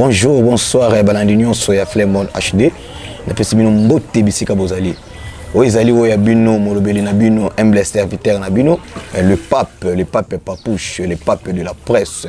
Bonjour, bonsoir, balandi nyonso ya Flemon HD. Napesi bino mbote bisika bozali. Oyo ezali oyo ya bino molobeli na bino, humble serviteur na bino, le pape Papouche, le pape de la presse.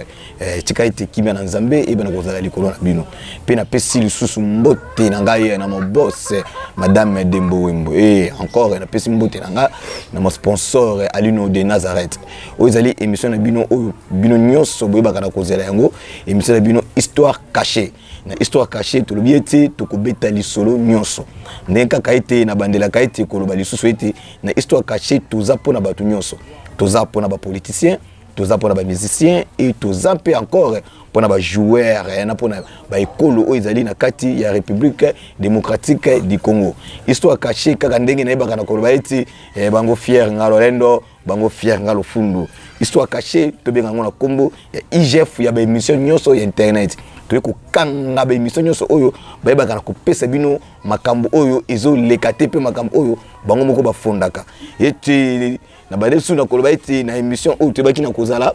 Tika ete kimia na Nzambe ebana kozala likolo na bino. Pe napesi lisusu mbote na ngai na mon boss Madame Dembo Wembo. Et encore napesi mbote na ngai na mon sponsor Alino de Nazareth. Oyo ezali émission na bino oyo bino nyonso boyebaka na kozela yango, émission na bino Histoire cachée. Na Histoire cachée tolobi ete tokobeta lisolo nyonso. Ndenge kaka ete na bandelaka ete koloba lisusu ete na Histoire cachée toza mpona bato nyonso. Toza mpona ba politiciens, toza mpona ba musiciens et toza mpe encore mpona ba joueurs, na mpona ba ekolo oyo ezali na kati ya République démocratique du Congo. Histoire cachée kaka ndenge nayebaka na koloba ete, bango fier nga lolendo, bango fier nga lofundu. Histoire cachée tobenga yango na kombo ya IGF ya ba émission nyonso ya internet. Toye kokanga ba émission nyonso oyo bayebaka na kopesa bino makambo oyo ezoleka te mpe makambo oyo bango moko bafondaka. Ete na bande su na koloba ete na émission oyo toyebaki na kozala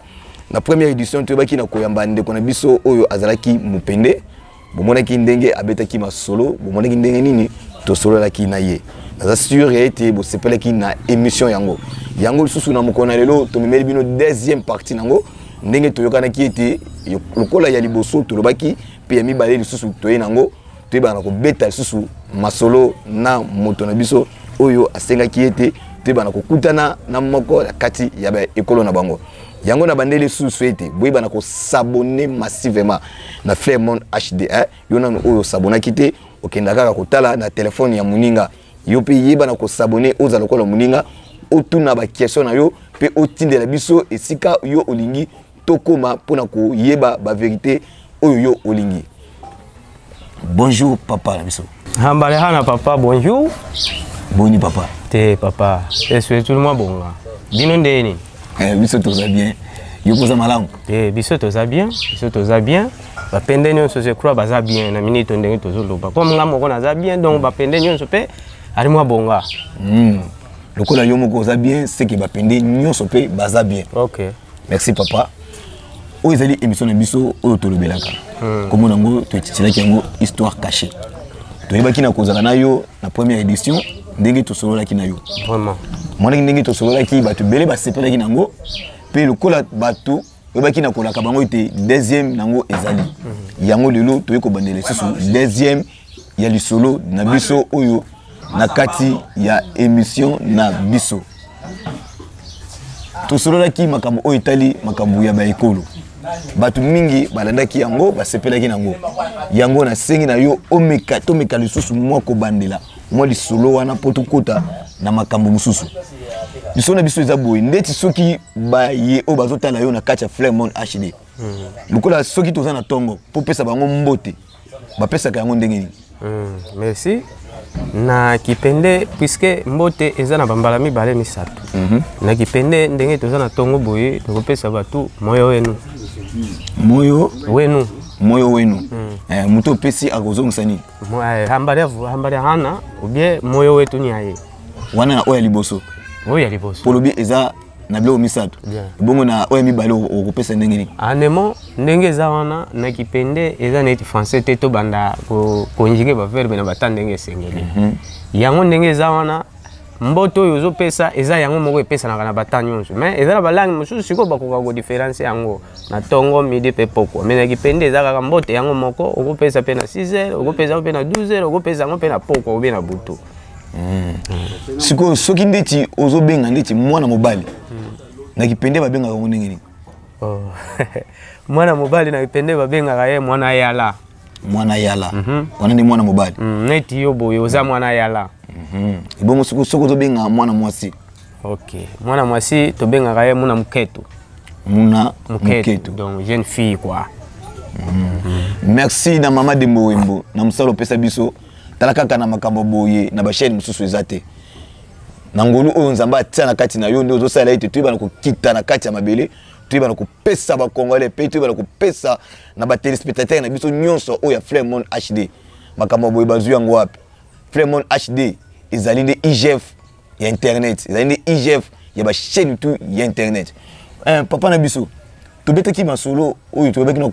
na première édition, toyebaki na koyamba ndeko na biso oyo azalaki mopende. Bomonaki ndenge abetaki masolo, bomonaki ndenge nini tosololaki na ye. Naza sûr ete bosepelaki na émission yango. Yango lisusu na mokolo na lelo tomemeli bino deuxième partie nango, ndenge toyokanaki ete lokola ya liboso tolobaki mpe ya mibale lisusu toye nango, toyebaka na kobeta lisusu masolo na moto na biso oyo asengaki ete toyebana kokutana na moko na kati ya ba ekolo na bango. Yango na bandeli lisusu ete boyebana kosabonner massivement na Flairmont HD. Yo nanu oyo osabonaki te, okenda kaka kotala na telefone ya moninga. Yo mpe yeba na kosabonner, ozala lokola moninga, otuna ba question na yo mpe otindela biso esika yo olingi tokóma mpona koyeba ba vérité oyo yo olingi. Bonjour papa na biso. Hambale hana papa, bonjour. Boni papa? Te papa, est-ce tout le monde bonga? Bino ndeni? Biso toza bien. Yo poza malamu? Te, biso toza bien, biso toza bien. Bapende nyonso je crois baza bien na minute ndenge tozoloba. Comme nga moko naza bien, donc bapende nyonso pe ali mwa bonga. Lokola yo moko oza bien, c'est que bapende nyonso pe baza bien. OK. Merci papa. Oyo ezali émission na biso oyo tolobelaka. Komona yango totitilaki yango Histoire cachée. Toyebaki na kozala na yo na première édition ndenge tosololaki na yo. Vraiment. Monaki ndenge tosololaki, bato ebele basepelaki nango mpe lokola bato oyebaki na kolaka bango ete deuxième nango ezali. Yango lelo toyei kobandela lisusu deuxième ya lisolo na biso oyo na kati ya émission na biso. Tosololaki makambo oyo etali makambo ya baekolo. Bato mingi balandaki yango, basepelaki nango. Yango nasengi na yo omeka, tomeka lisusu mwa kobandela mwa lisolo wana mpo tokota na makambo mosusu. Lisolo na biso eza boye, ndeti soki baye oyo bazotala yo na kati ya Flairmont HD. Lokola soki toza na ntongo mpo pesa bango mbote, bapesaka yango ndenge nini? Merci. Na kipende, puisque mbote eza na bambala mibale misato. Na kipende ndenge toza na ntongo boye, tokopesa bato moyo wenu. Moyo wenu. Moyo wenu. Moto opesi akozongisa nini? Hambali hana ou bien moyo wetu ni aye. Wana na oyo ya liboso. Oyo ya liboso. Polobi eza na biloko misato. Bien. Bongo na oyo ya mibale okopesa ndenge nini? Anemo ndenge eza wana na kipende eza neti français te, tobanda conjuguer ba verbe na bata ndenge esengeli. Yango ndenge eza wana mboto oyo ozopesa eza yango moko epesanaka na bata nyonso, mais eza na balangue mosusu sikoyo bakoka kodifferencie yango na ntongo, midi mpe pokwa. Mais na kipende eza kaka mbote yango moko, okopesa mpe na 6 heures, okopesa yango mpe na 12 heures, okopesa yango mpe na pokwa obe na butu. Sikoyo soki ndeti ozobenga ndeti mwana mobali na kipende, babengaka yango ndenge nini? Oh. Mwana mobali na kipende babengaka ye mwana yala. Mwana yala. Wana nde mwana mobali. Neti yo boye oza mwana yala. Ebongo soki ozobenga mwana mwasi? Ok, mwana mwasi tobengaka ye muna muketu. Muna muketu. Muketu. Donc jeune fille quoi. Merci na mama Dembo Wembo na mosala opesa biso. Tala kaka na makambo boye na bachaîne mosusu eza te. Na ngolu oyo Nzambe atia na kati na yo nde ozosala ete toyebana kokita na kati ya mabele, toyebana kopesa bacongolais mpe toyebana kopesa na batéléspectateur na biso nyonso oyo ya Flairmont HD. Makambo boye bazwi yango wapi? Flairmont HD ezali nde IGF ya internet, ezali nde IGF ya bachaîne tout ya internet. Papa na biso, tobetaki masolo oyo toyebaki na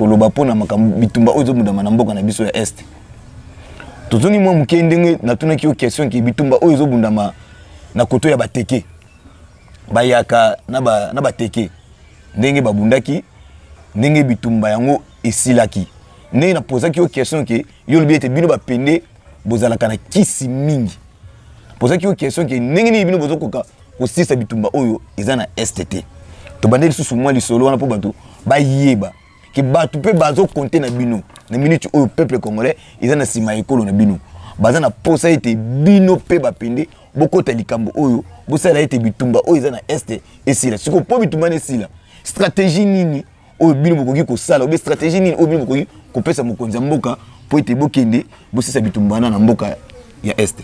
Koloba mpona makambo bitumba oyo ezobundama na mboka na biso ya Est. Tozongi mwa moke ndenge natunaki yo question ke bitumba oyo ezobundama na koto ya Bateke, bayaka na Bateke, ndenge babundaki, ndenge bitumba yango esilaki. Ndenge napozaki yo question ke yo olobi ete bino Bapende bozalaka na kisi mingi. Pozaki yo question ke ndenge nini bino bozokoka kosilisa bitumba oyo eza na Est te. Tobandeli lisusu mwa lisolo wana mpo bato bayeba ke bato mpe bazokonte na bino na minute oyo. Peuple congolais eza na nsima ya ekolo na bino, baza na posa ete bino mpe Bapende bokota likambo oyo, bosala ete bitumba oyo eza na Est esila. Sikoyo, mpo bitumba na esila, stratégie nini oyo bino bokoki kosala, obe stratégie nini oyo bino bokoki kopesa mokonzi ya mboka mpo ete bokende bosisa bitumba wana na mboka ya Est?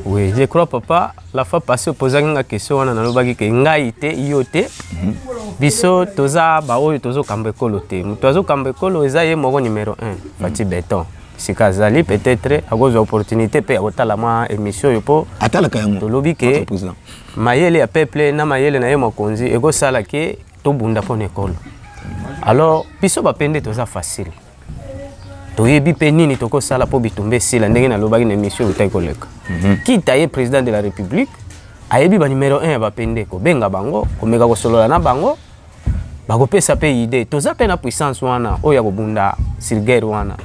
Oui, je crois, papa, la fois passée opozaki nga question wana, nalobaki ke ngai te, yo te. Biso toza baoyo tozokamba ekolo te. Moto azokamba ekolo eza ye moko numéro 1, Fatshi Béton. Sika azali, peut-être akozwa opportunité mpe akotala mwa émission oyo mpo atalaka yango. Tolobi ke mayele ya peuple na mayele na ye mokonzi ekosala ke tobunda mpo na ekolo. Alors biso Bapende toza facile, toyebi mpe nini tokosala mpo bitumba esila. Ndenge nalobaki na émission eutaki koleka, kita ye président de la République ayebi banuméro 1 ya Bapende, kobenga bango, komeka kosolola na bango, bakopesa mpe idée. Toza mpe na puissance wana oyo ya kobunda sur guerre wana,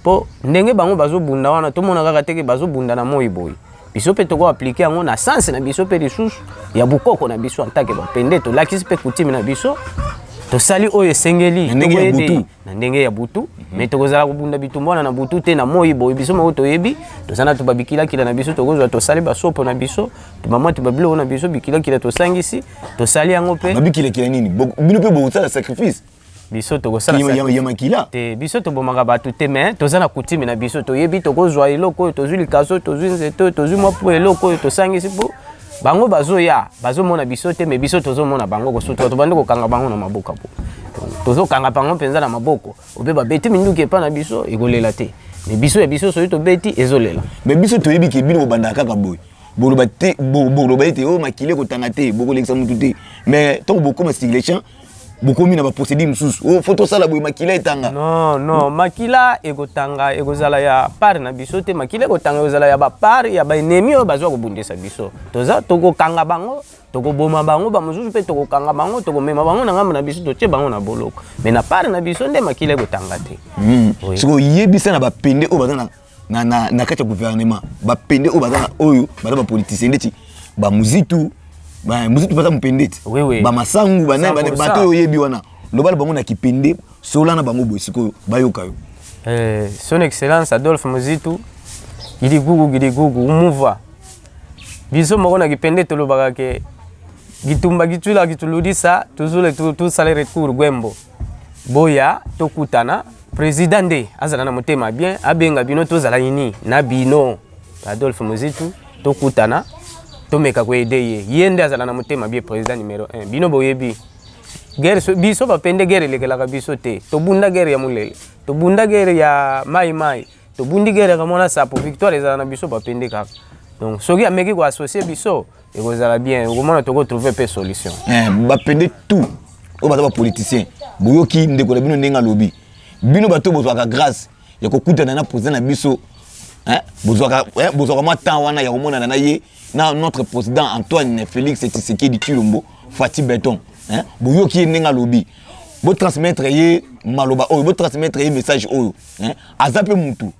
mpo ndenge bango bazobunda wana, tomona kaka teke bazobunda na moi boye, biso mpe tokoappliquer yango na sens na biso mpe lisusu ya bukoko na biso. En tant que Bapende, tolakisi mpe coutume na biso, tosali oyo esengeli. Na ndenge ya butu. Na ndenge ya butu, mais tokozala kobunda bitumba wana na butu te, na moi boye. Biso moko toyebi, toza na to babikilakila na biso, tokozwa, tosali basopo na biso, bamwa to babiloko na biso, bikilakila tosangisi, tosali yango mpe. Babikilakila nini? Bino mpe bokosala sacrifice? Biso tokosala ya makila? Te, biso tobomaka bato te, mais toza na coutume na biso, toyebi tokozwa eloko oyo, tozwi likaso, tozwi nzete oyo, tozwi mwa po eloko oyo, tosangisi mpo bango bazoya, bazomona biso te, mais biso tozomona bango. Kosutuka, tobandi kokanga bango na maboko po tozokanga bango mpenza na maboko obe babeti minduki epa na biso, ekolela te, mais biso ya biso soki tobeti, ezolela. Mais biso toyebi ke bino bobandaka kaka boye, boloba te, boloba ete oyo makili ekotanga te, bokolekisa motu te, mais ntango bokóma sur le champ, bokomi na baprocédure mosusu oyo fo tosala boye, makila etanga. Non, makila ekotanga ekozala ya part na biso te. Makila ekotanga ekozala ya bapart ya baennemi oyo bazwa kobundisa biso. Toza tokokanga bango, tokoboma bango, bamosusu mpe tokokanga bango, tokomema bango na ngambo na biso, totie bango na boloko, mais na part na biso nde makila ekotanga te. Sikoyo oyebisa na Bapende oyo baza na kati ya gouvernement, Bapende oyo baza oyo baza bapoliticien ndeti bamuzitu, Muzitu baza mopende ti, bamasangu, banani, bato oyo oyebi wana, loba na bango na kipende, sola na bango boye, sikoyo bayoka yo. Son Excellence Adolphe Muzitu, gidigugu gidigugu umuva, biso moko na kipende tolobaka ke gitumba gitula gituludisa tuzule tusale retour gwembo boya tokutana. Président nde azala na motema bien, abenga bino, tozala nini na bino. Adolphe Muzitu, tokutana, tomeka koaider ye. Ye nde azala na motema bien, président numéro 1. Bino boyebi guerre, biso Bapende guerre elekelaka biso te. Tobunda guerre ya Mulele, tobunda guerre ya Mai Mai, tobundi guerre ya Kamwina Nsapu, victoire ezala na biso Bapende kaka. Donc soki ameki koassocier biso, ekozala bien, okomona tokotrouver mpe solution. Bapende tout oyo baza bapoliticien, boyoki ndeko na bino ndenge alobi. Bino bato bozwaka grâce ya kokutana na président na biso, bozwaka mwa temps wana ya komonana na ye, na notre président Antoine Félix Tshisekedi Tshilombo, Fatshi Béton, boyoki ye ndenge alobi. Botransmettre ye maloba oyo, botransmettre ye message oyo. Aza mpe mutu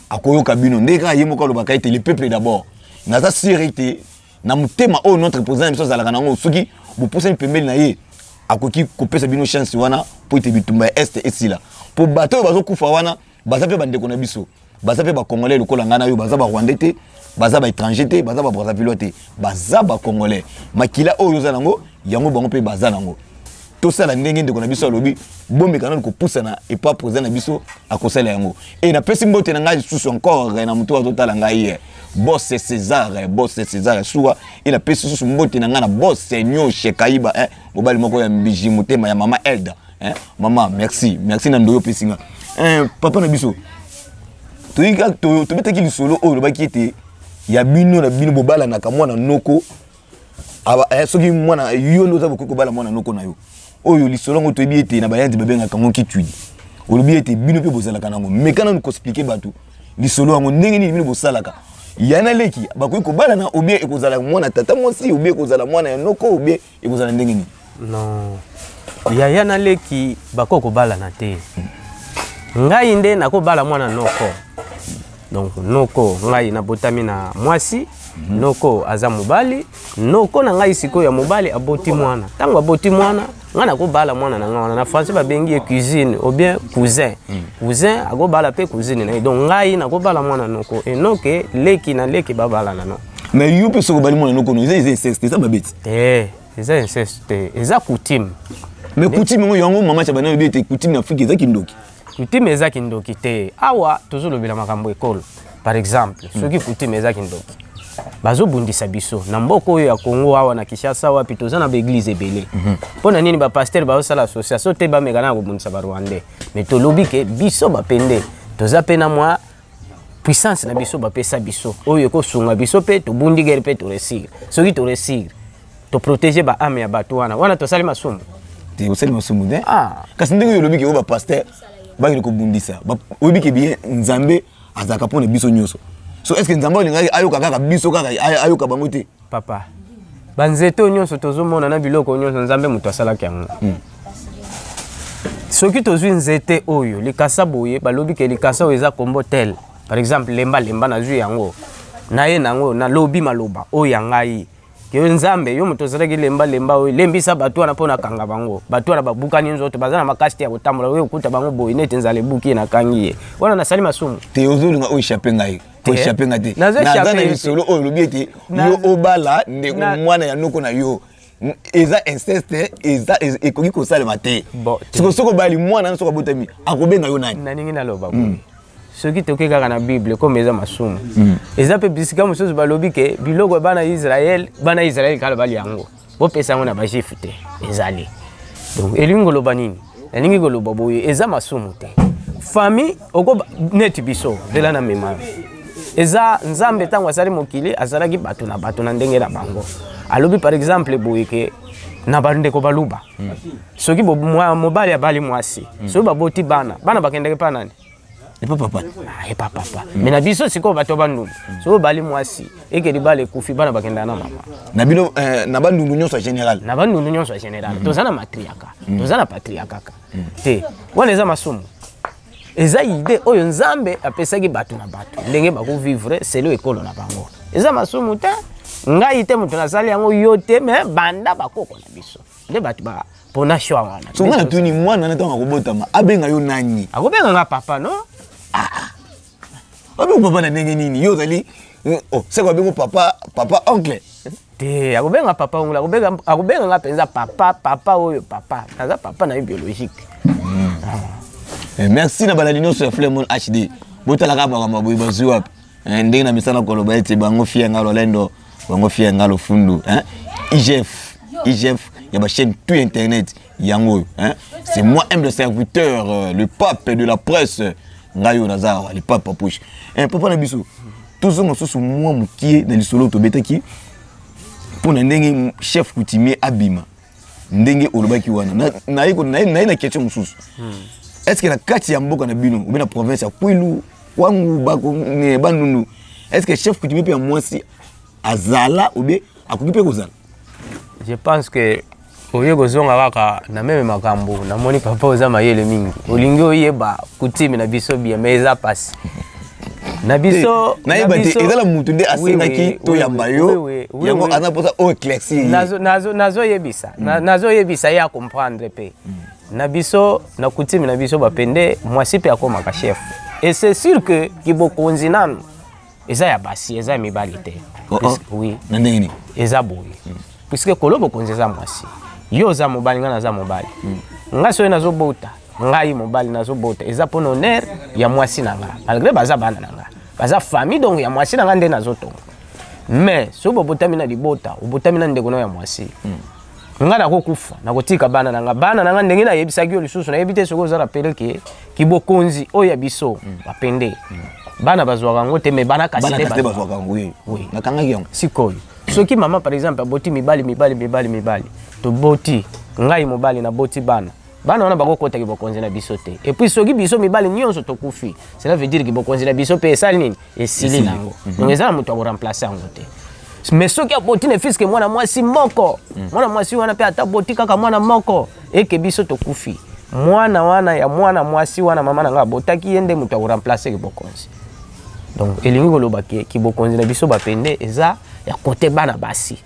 akoyoka bino, ndenge kaka ye moko alobaka ete le peuple d'abord. Naza sûr ete na motema oyo notre président na biso azalaka nango, soki bopusani pembeni na ye, akoki kopesa bino chance wana mpo ete bitumba ya Est esila, mpo bato oyo bazokufa wana baza mpe bandeko na biso, baza mpe bacongolais lokola ngai na yo. Baza barwandais te, baza baétranger te, baza babrazzavillois te, baza bacongolais. Makila oyo oza nango, yango bango mpe baza nango. Tosala ndenge ndeko na biso alobi, bomeka nanu kopusana epa président na biso, akosala yango. E napesi mbote na ngai lisusu encore na motu azotala ngai ye, boss César, boss César Suwa. E napesi lisusu mbote na ngai na boss Nyoshe Kaiba, eh, mobali moko ya mbiji, motema ya mama Elda, eh, mama merci, merci na ndoyo opesi nga. Papa na biso, tobetaki lisolo oyo olobaki ete ya bino na bino bobalanaka mwana noko. Soki mwana yo nde oza, bokoki kobala mwana noko na yo. Oyo lisolo yango toyebi ete na Bayanzi babengaka yango kitwidi. Olobi ete bino mpe bozalaka nango, meka nanu koexpliquer bato lisolo yango, ndenge nini bino bosalaka. Ya na leki bakoki kobalana, ou bien ekozala mwana tata mwasi, ou bien ekozala mwana ya noko, ou bien ekozala ndenge nini? Non, yaya na leki bakoki kobalana te. Ngai nde nakobala mwana noko. Donc noko ngai nabotami na mwasi, noko aza mobali. Noko na ngai sikoyo ya mobali aboti mwana. Ntango aboti mwana, ngai nakobala mwana na ngai wana. Na français babengi ye cousine ou bien cousin. Cousin akobala mpe cousine na ye. Donc ngai nakobala mwana noko, enoke leki na leki babalana no. Mais yo mpe soki obali mwana noko no, eza inceste, eza mabe ti? Te, eza inceste te, eza coutume. Mais coutume yango mama Chabani alobi ete coutume na Afrique eza kindoki. Coutume eza kindoki te. Awa tozolobela makambo ekolo. Par exemple, soki coutume eza kindoki, bazobundisa biso na mboka oyo ya Congo. Awa na Kinshasa, wapi toza na baéglise ebele, mpo na nini bapasteur bazosala association te, bameka na kobundisa barwandais? Mais tolobi ke biso bapende toza mpe na mwa puissance na biso bapesa biso, oyo ekosunga biso mpe tobundi guerre mpe toréussir. Soki toréussir, toprotéger baâme ya bato wana, wana tosali masumu? Te, osali masumu te. Ah. Kasi ndenge oyo olobi ke oyo bapasteur bakende kobundisa, oyebi ke bien Nzambe azalaka mpona biso nyonso. So est ce que Nzambe alingaki ayoka kaka biso, kaka ayoka bango te? Papa, banzete oyo nyonso tozomona na biloko oyo nyonso, Nzambe moto asalaki yango. Soki tozwi nzete oyo likasa boye, balobi ke likasa oyo eza kombo tel, par exemple lemba lemba, nazwi yango, naye nango, nalobi maloba oyo ya ngai ke yo Nzambe, yo moto ozalaki lemba lemba oyo, lembisa bato wana mpo nakanga bango. Bato wana babukani nzoto, baza na makasi te ya kotambola. Oyo okuta bango boye neti nzala ebuki ye, nakangi ye wana, nasali masumu? Te, ozolinga oyo échappe ngai, koéchappe ngai te. Nazo naza échappe na yo te. Lisolo oyo olobi ete yo obala ndeko mwana ya noko na yo, eza inceste, eza ekoki kosalema te. Bon, te. Siko soki obali mwana wana, soki abotami, akobenga yo nani? Nalingi naloba boye, soki toke kaka na Bible, comme eza masumu, eza mpe bisika mosusu balobi ke biloko ya bana Israel, bana Israel kala bali yango, bopesa yango na bajuif te. Ezali donc elingi koloba nini? Nalingi koloba boye, eza masumu te. Famille oko neti biso vela na mema, eza Nzambe ntango asali mokili, azalaki bato na bato na ndenge na bango. Alobi par exemple boye ke na bandeko baluba, soki mobali abali mwasi, soki baboti bana, bana bakendeke mpa nani? Epa papa. Ah, epa papa. Mais na biso sikoyo bato ya Bandundu, soki obali mwasi eke libala ekufi, bana bakendaka na mama. Na bino na Bandundu nyonso ya général? Na Bandundu nyonso ya général. Toza na matriarcat, toza na patriarcat kaka te. Wana eza masumu? Eza idée oyo Nzambe apesaki bato na bato ndenge bakovivre selon ekolo na bango. Eza masumu te. Ngai te moto nasali yango, yo te, mais banda bakoko na biso nde bato bapona choix wana. So nga natuni, mwana na ntango akobotama, abenga yo nani? Akobenga nga papa, no? Abenga papa na ndenge nini? Yo ozali, oh, seko abengo papa, papa oncle. Te, akobenga papa oncle, akobenga nga mpenza papa, papa oyo papa naza papa na ye biologique. Eh, merci na balandi nyonso ya Flemon HD. Botalaka makambo boye bazwi wapi? Eh, ndenge na misala koloba ete bango fia nga lolendo, bango fia nga lofundu, hein? IGF, IGF ya bachaîne tout internet yango oyo, hein? C'est moi, humble serviteur, le pape de la presse. Ngai oyo naza awa, le pape Papouche. Eh, papa na biso, tozonga susu mwa mokie na lisolo tobetaki mpo na ndenge chef coutumier abima, ndenge olobaki wana. Naye na question mosusu. Est ce que na kati ya mboka na bino, obe na province ya Kwilu, Kwangu, Bandundu, est ce que chef coutumier mpe ya mwasi azala, obe akoki mpe kozala? Je pense que oye kozonga kaka na même makambo. Namoni papa oza mayele mingi, olingi oyeba coutume na biso bien, mais eza pasi na biso. Nayeba te, ezala mutu nde asengaki toyamba yo, yango aza mposa oyo éclaircir. Nazoyebisa, nazoyebisa ye acomprendre mpe. Na biso, na coutume na biso bapende, mwasi mpe akomaka chef, et c'est sûr que kibokonzi nanu eza ya basi, eza ya mibali te. Oh. Oui. Na ndenge nini? Eza boye, puisque kolo bokonzi eza mwasi, yo oza mobali, ngai naza mobali. Ngai soki nazobota, ngai mobali nazobota, eza mpona honneur ya mwasi na nga, malgré baza bana na nga, baza famille donc ya mwasi na nga nde nazotonga. Mais soki bobotami na libota, obotami na ndeko na ya mwasi, ngai nakokufa, nakotika bana na nga, bana na nga ndenge nayebisaki yo lisusu, nayebi te soki oza rappeler ke kibokonzi oyo ya biso bapende, bana bazwaka yango te, mais bana kasi bana te. Kasi te bazwaka yango, oui. Oui. Nakangaki yango. Sikoyo soki mama par exemple aboti mibali, mibali, mibali, mibali, toboti, ngai mobali naboti bana. Bana wana bakokota bokonzi na biso te. Et puis soki biso mibali nyonso tokufi, cela veut dire que bokonzi na biso mpe esali nini? Esili nango. Donc eza na moto akoremplace yango te. Mais soki aboti ne fût-ce que mwana mwasi moko, mwana mwasi wana mpe ata aboti kaka mwana moko, eke biso tokufi, mwana wana ya mwana mwasi wana mama na ngai abotaki, ye nde moto akoremplace bokonzi. Donc elingi koloba ke kibokonzi na biso bapende eza ya kote bana basi.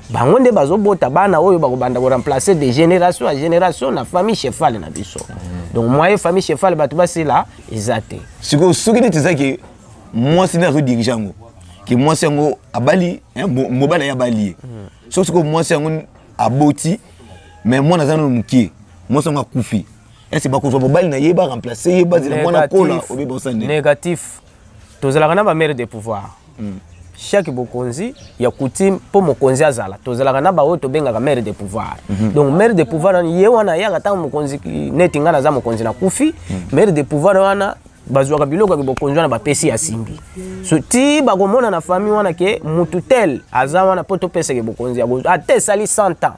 Bango nde bazobota bana oyo bakobanda koremplace de génération à génération na famille chefale na biso. Donc moyen famille chefale bato basila eza te. Sikoyo soki neti ezaki mwasi nde azodirige yango, ke mwasi yango abali, mobali aye abali ye, soki sikoyo mwasi yango aboti, mais mwana aza nano mokie, mwasi yango akufi, ese bakozwa mobali na ye baremplace ye, bazela mwana kola obe bosala nde? Négatif. Tozalaka na bamare de pouvoir. Chaque bokonzi ya coutume, mpo mokonzi azala, tozalaka na baoyo tobengaka mare de pouvoir. Donc mare de pouvoir wana, ye wana ayaka ntango mokonzi, neti ngai naza mokonzi, nakufi, mare de pouvoir wana bazwaka biloko ya bokonzi wana, bapesi ya simbi. So ti bakomona na famille wana ke mutu tel aza wana mpo topeseke bokonzi ya ata esali 100 ans,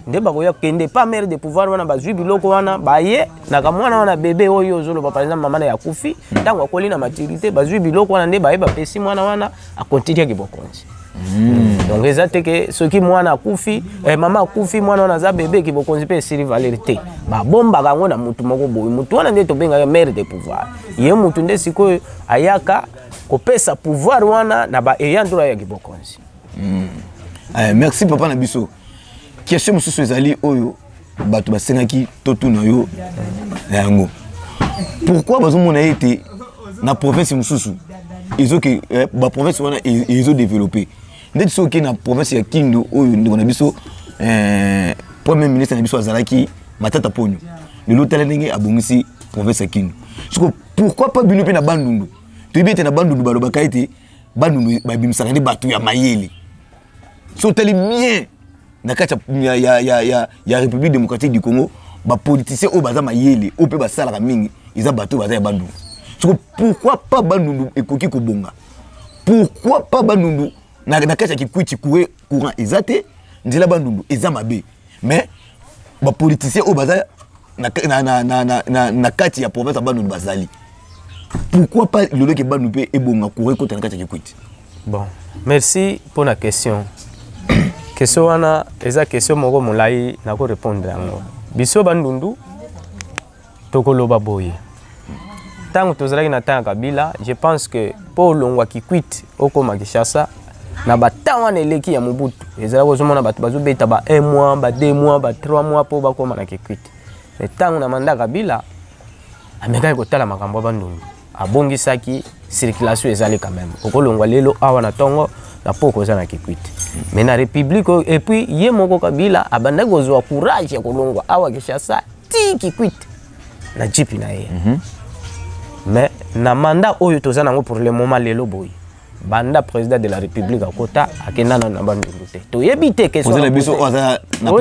nde bakoya kende pa mare de pouvoir wana, bazwi biloko wana, baye na kamwana wana bebe oyo ozoloba. Par exemple, mama na ye akufi, ntango akoli na maturité, bazwi biloko wana nde baye bapesi mwana wana, akontinuaki bokonzi. Donc eza te ke soki mwana akufi, mama akufi, mwana wana aza bebe, ke bokonzi mpe esili valeur te. Babombaka yango na mutu moko boye. Mutu wana nde tobengaka mare de pouvoir. Ye mutu nde sikoyo ayaka kopesa pouvoir wana na baayant droit ya kibokonzi. Merci papa na biso. Question mosusu ezali oyo bato basengaki totuna yo na yango: pourquoi bazomona ete na province mosusu ezoke, baprovince wana ezodéveloppe, ndeti soki na province ya Kindu oyo ndeko na biso, premier ministre na biso azalaki Matata Ponyo, lelo tala ndenge abongisi province ya Kindu? Siko pourquoi pas bino mpe na Bandundu? Toyebi ete na Bandundu balobaka ete Bandundu babimisaka nde bato ya mayele. So otali bien na kati ya République démocratique du Congo, bapoliticien oyo baza mayele, oyo mpe basalaka mingi, eza bato oyo baza ya Bandundu. Siko pourquoi pas Bandundu ekoki kobonga? Pourquoi pas Bandundu na kati ya Kikwiti courant eza te, nzela Bandundu eza mabe, mais bapoliticien oyo baza na kati ya province ya Bandundu bazali? Pourquoi pas lelo ke Bandundu mpe ebonga, courant ekota na kati ya Kikwiti? Bon, merci pour la question. Question wana eza question moko molai, nakorépondre yango. Biso Bandundu tokoloba boye: ntango tozalaki na ntango ya Kabila, je pense que mpo olongwa Kikwit okóma Kinshasa na batemps wana eleki ya Mobutu, ezalaki ozomona bato bazobeta ba 1 mois, ba 2 mois, ba 3 mois mpo bakóma na Kikwit. Mais ntango na mandat Kabila amekaki kotala makambo ya Bandundu, abongisaki circulation, ezali quand même okolongwa lelo awa na ntongo, na poko oza na Kikwit. Mais na république oyo, et puis ye moko Kabila abandaki kozwa courage ya kolongwa awa Kinshasa ti Kikwit na jeep na ye. Mais na mandat oyo toza nango pour le moment lelo boye, banda président de la République akota, akenda nano na Bandundu te. Toyebi te. Question biso oyo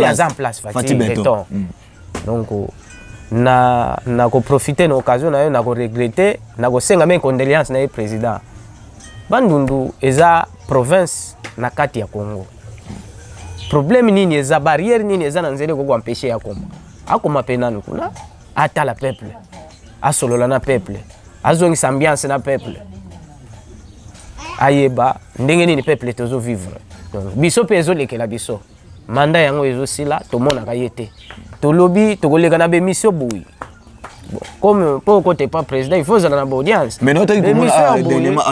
aza en place, Fatshi Béton. Donc na koprofite na occasion na yo, na koregrete, na kosenga mes condoléance na ye président. Bandundu eza province na kati ya Congo. Problème nini eza? Barrière nini eza na nzela ekoki koempêche ya koma? Akoma mpe nanu kuna, atala peuple, asolola na peuple, azongisa ambiance na peuple, ayeba ndenge nini peuple tozovivre. Donc biso mpe ezolekela biso, mandat yango ezosila, tomonaka ye te. Tolobi tokoleka na bémission boye. Bon, comme mpo okote pas président, il faut ozala na baaudience. Mais naotaki komona dernièrement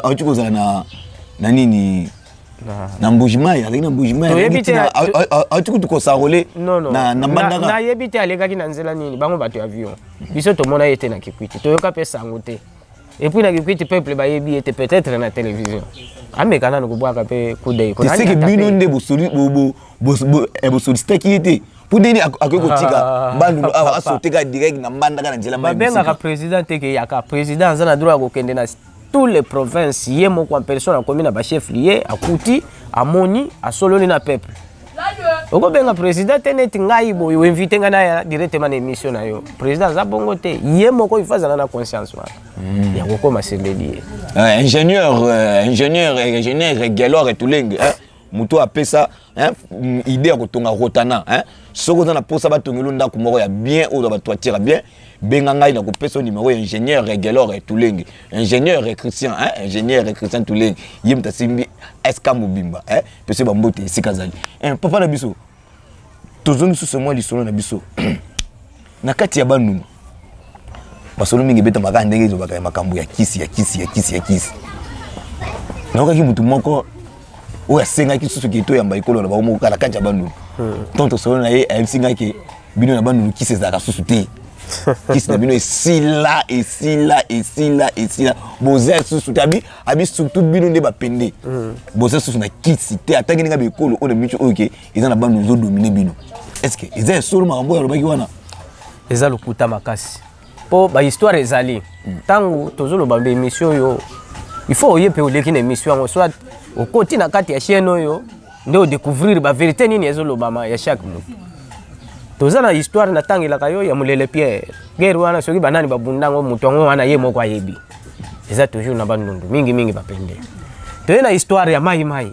auti kozala na nini, na Mbujimai, azalaki na Mbujimai, auti kutu kosarole na Mbandaka. Nayebi te alekaki na nzela nini. Bango bato ya avion, biso tomona ye te na Kikwiti, toyoka mpe sango te. Et puis na Kikwiti peuple bayebi ye te, peut-être na télévision. Ameka nanu kobwaka mpe coup d'œil. Seke bino nde bosolicitaki ye te? Mpo ndeni akoki kotika Bandundu awa, asoteka direct na Mbandaka na nzela? Babengaka président te ke yaka. Président aza na droit ya kokende na tous les provinces ye moko en personne. Akomi na bachef lieu, akuti, amoni, asololi na peuple. Okobenga président te neti ngai boye oinvite ngai naya directement na émission na yo. Président aza bongo te. Ye moko il faut azala na conscience wana ya kokóma sur le lieu. Ingénieur Gelor Etulenge. Moto apesa, hein, idée ya kotonga Rotana, hein. Soki oza na mposa batongeli ndako moko ya bien, oyo batoiture ya bien, benga ngai na kopesa numéro ya ingénieur Gelor Tulenge, ingénieur Christian, hein, ingénieur Christian Tulenge. Ye moto asimbi SK mobimba, hein. Pese bambote esika azali, hein. Papa na biso, tozongi susu mwa lisolo na biso na kati ya Bandundu. Masolo mingi ebetamaka ndenge ezobaka ya makambo ya kisi, ya kisi, ya kisi, ya kisi. Nayokaki motu moko oyo asengaki susu ke toyamba ekolo na bango moko kaka na kati ya Bandundu. Ntango tosolo na ye, ayebisi ngai ke bino na Bandundu kisi ezalaka susu te. Kisi na bino esila, esila, esila, esila, boza susu te. Abi surtout bino nde bapende, boza susu na kisi te. Atangi ndenge bekolo oyo na miso oyo ke eza na Bandundu, ezodomine bino. Est ce que eza ya solo makambo oyo alobaki wana? Eza lokuta makasi, mpo bahistoire ezali. Ntango tozoloba ba émission oyo, il faut oye mpe oleki na émission yango, soit okoti na kati ya chaîne oyo nde odécouvrir bavérité nini ezolobama ya chaque moto. Toza na histoire natangelaka yo ya Molele Pierre. Guerre wana, soki banani babunda yango, moto yango wana ye moko ayebi. Eza toujours na Bandundu, mingimingi bapende. Toye na histoire ya Mai Mai.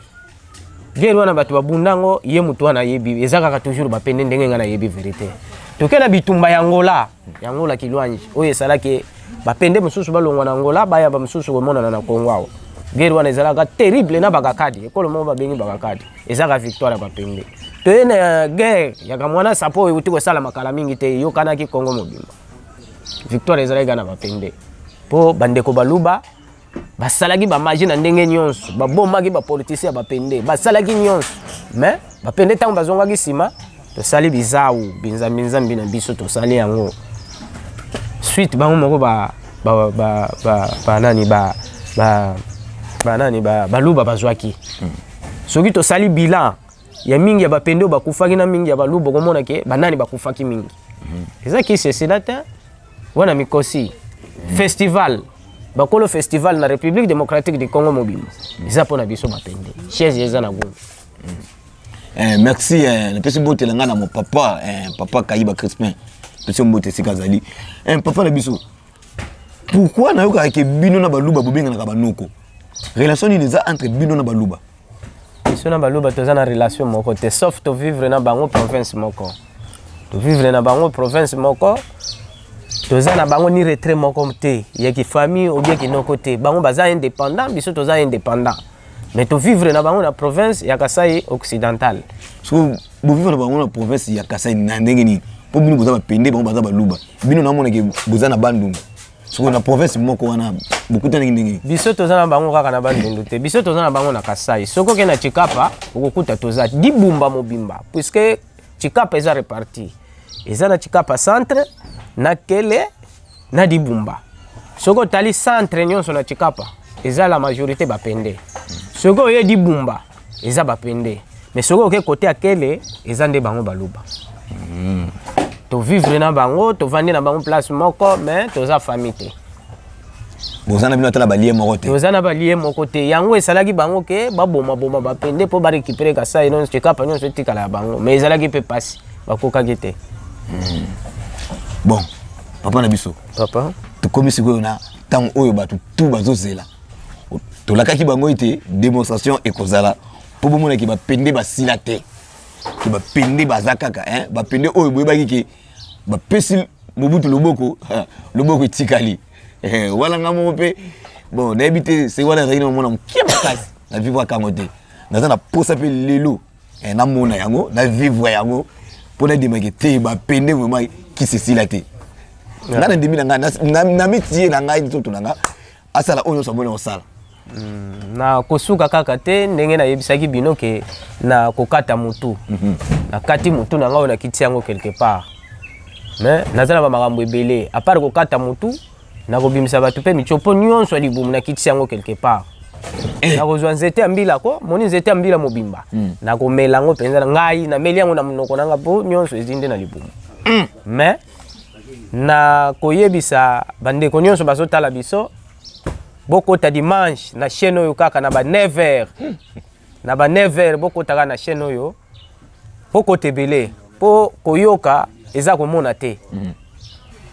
Guerre wana, bato babunda yango, ye moto wana ayebi. Eza kaka toujours bapende, ndenge ngai nayebi vérité. Toke na bitumba ya Ngola, ya Ngola Kilwanji, oyo esalaki bapende mosusu balongwa na Ngola, baya bamosusu komonana na Kongo awa. Guerre wana ezalaka terrible na Bakakadi, ekolo moko babengi Bakakadi. Ezaka victoire ya bapende. Toye na guerre ya Kamwana Sapo oyo euti kosala makala mingi te, eyokanaki Kongo mobimba. Victoire ezalaki kaka na bapende, mpo bandeko Baluba basalaki bamagie na ndenge nyonso, babomaki bapoliticien ya bapende, basalaki nyonso. Mais bapende, ntango bazongaki nsima, tosali bizau binzambi-nzambi na biso, tosali yango suite. Bango moko ba, ba, ba, ba, ba nani ba, ba, ba nani ba, Baluba bazwaki. Soki tosali bilan ya mingi ya bapende oyo bakufaki na mingi ya Baluba, okomona ke banani bakufaki mingi. Eza kisi esila te wana mikosi. Festival, bakolo festival na République démocratique du Congo mobimba eza mpo na biso bapende. Chaise eza na Gumbi. Merci. Napesi mbotela ngai na mo papa, papa Kayiba Crispin. Pesi mbote esika azali. Papa na biso, pourquoi nayokaka ke bino na Baluba bobenganaka banoko? Relation nini eza entre bino na Baluba? Biso na Baluba toza na relation moko te, sauf tovivre na bango province moko. Tovivre na bango province moko, toza na bango ni retrait moko te ya kifamille ou bien kinoko te. Bango baza indépendant, biso toza indépendant, mais tovivre na bango na province ya Kasai Occidental. So bovivre na bango na province ya Kasai na ndenge nini? Mpo bino boza bapende, bango baza Baluba. Bino namonake boza na Bandundu. Soki na province moko wana, bokutanaki ndenge? Biso toza na bango kaka na Bandundu te, biso toza na bango na Kasai. Soki oke na Tshikapa, okokuta toza Dibumba mobimba, puisque Tshikapa eza réparti, eza na Tshikapa centre, na Kele, na Dibumba. Soki otali centre nyonso na Tshikapa, eza la majorité bapende. Soki oye Dibumba, eza bapende, mais soki oke kote ya Kele, eza nde bango Baluba. Tovivre na bango, tovandi na bango place moko, mais toza famille te. Boza na bino ata na balien moko te? Toza na balien moko te. Yango esalaki bango ke babomaboma bapende mpo barécupérer Kasai nyonso, Tshikapa nyonso etikala ya bango. Mais ezalaki mpe pasi, bakokaki te. Bon, papa na biso, papa, tokomi sikoyo na ntango oyo bato tu bazozela. Tolakaki bango ete démonstration ekozala mpo bomonaki bapende basila te, ke bapende baza kaka, hein? Bapende oyo boyebaki ke bapesi Mobutu loboko, loboko etikali wana. Nga moko mpe, bon, nayebi te se wana ezalaki na momona mokie makasi na vivre kango te. Naza na posa mpe lelo namona yango, na vivre yango, mpo nandimaki te bapende vraiment kisi esila te. Nga nandimi na ngai, namitie na ngai nzoto na nga asala oyo nyonso amoni osala. Na kosuka kaka te ndenge nayebisaki bino ke na kokata motu. Nakati motu na ngai oyo, nakiti yango quelque part, mais naza na bamakambo ebele à part kokata motu. Nakobimisa bato mpe mitiopo nyonso ya libumu, nakitisi yango quelque part. Nakozwa nzete ya mbila ko moni, nzete ya mbila mobimba, nakomela yango mpenza. Ngai nameli yango na monoko nanga, mpo nyonso ezi nde na libumu. Mais na koyebisa bandeko nyonso bazotala biso, bokota dimanche na chaîne oyo kaka na ba 9 heures. Na ba 9 heures bokota kaka na chaîne oyo, bokota ebele, mpo koyoka eza komona te.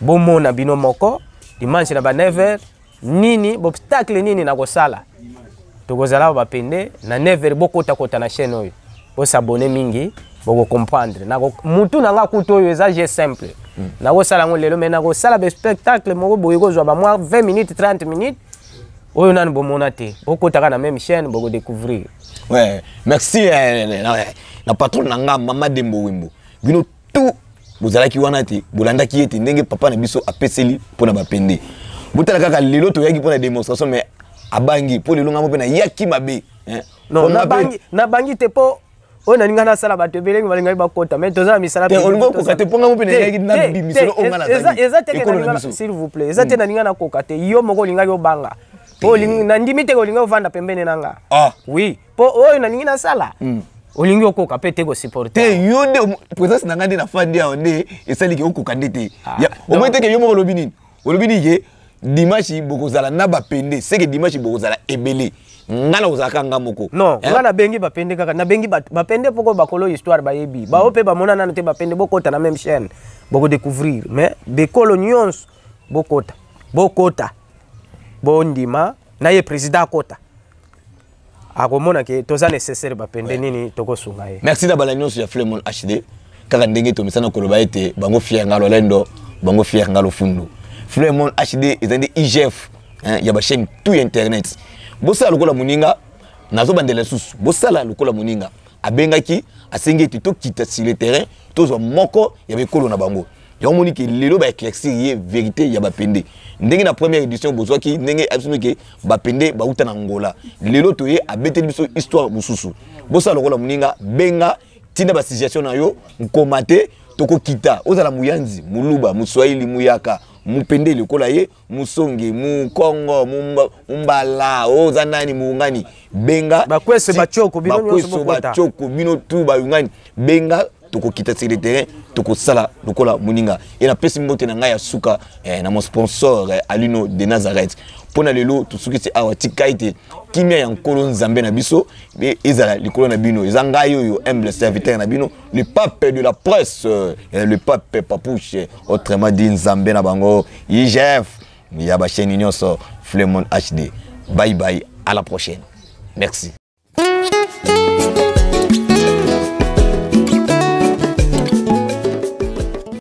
Bomona bino moko dimanche na ba 9 heures nini, obstacle nini nakosala. Tokozala awa bapende na 9h. Bokotakota na chaîne oyo, bosabone mingi, bokocomprendre. Mutu na nga kutu oyo eza jeu simple. Nakosala yango lelo, mais nakosala baspectacle moko boye kozwa bamwa 20 minutes, 30 minutes oyo nanu bomona te. Bokotaka na même chaîne, bokodécouvrir. Ouais, merci na patron na nga, Mama Dembo Wembo. Bino tout bozalaki wana te, bolandaki ye te ndenge papa na biso apeseli mpona bapende. Botala kaka lelo, toyaki mpona démonstration, mais abangi mpo lelo ngambo mpe nayaki mabe, hein. Non, nabangi te, mpo oyo nalinga nasala, bato ebele balingaki bakota, mais toza na misala. Te, olingi okoka te, mpo ngambo mpe nayaki nabimiselo oyo nga nazali. Eza te. Ekolo na biso. S'il vous plaît, eza te nalinga nakoka te. Yo moko olingaki obanga. Nandimi te, olingi ovanda pembeni na nga. Ah. Oui, mpo oyo nalingi nasala, olingi okoka mpe te kosupporte. Te, yo nde présence na ngai nde nafandi awa nde esaliki okoka nde te. Ah, Omoi teke yo moko olobi nini? Olobi nini? Ke dimanche bokozala na bapende, seke dimanche bokozala ebele, nga na kozalaka nga moko. Non. Hein? Nga nabengi bapende kaka, nabengi bato bapende poko bakolo histoire bayebi bao mpe bamona nano te. Bapende, bokota na même chaîne, bokodécouvrir. Mais bekolo nyonso bokota, bokota, bondima na ye. Président akota, akomona ke toza nécessaire bapende nini, tokosunga ye. Merci na bala nyonso ya Flemon HD. Kaka ndenge tomesana koloba ete bango fier nga lolendo, bango fier nga lofundu. Flemon HD eza nde IGF, hein, ya bachaîne tout ya internet. Bosala lokola moninga, nazobandela lisusu, bosala lokola moninga abengaki, asengi ete tokita sur le terrain, tozwa moko ya bekolo na bango. Yango moni ke lelo baéclaircir ye vérité ya bapende. Ndenge na première édition bozwaki ndenge abiso ke bapende bauta na Ngola, lelo toye abeteli biso histoire mosusu. Bosala lokola moninga, benga, ntina basuggestion na yo, nkoma te, tokokita. Ozala moyanzi, moluba, moswahili, muyaka, mopende lokola ye, musonge, mukongo, mumbala, oza nani, muungani, benga. Bakwese, bachoko, bino nyonso. Bakweso. Bokota. Bachoko, bino tu bayungani, benga, tokokita sur le terrain, tokosala lokola moninga. E napesi mbote na ngai ya suka na mon sponsor, Alino de Nazareth. Mpo na lelo tosukisi awa. Tika ete kimia ya Nkolo Nzambe na biso ezala likolo na bino. Eza ngai oyo, humble serviteur na bino, le pape de la presse, le pape Papouche, autrement dit Nzambe na bango, IGF ya bachaîne nyonso, Flemon HD. Bye bye, à la prochaine, merci.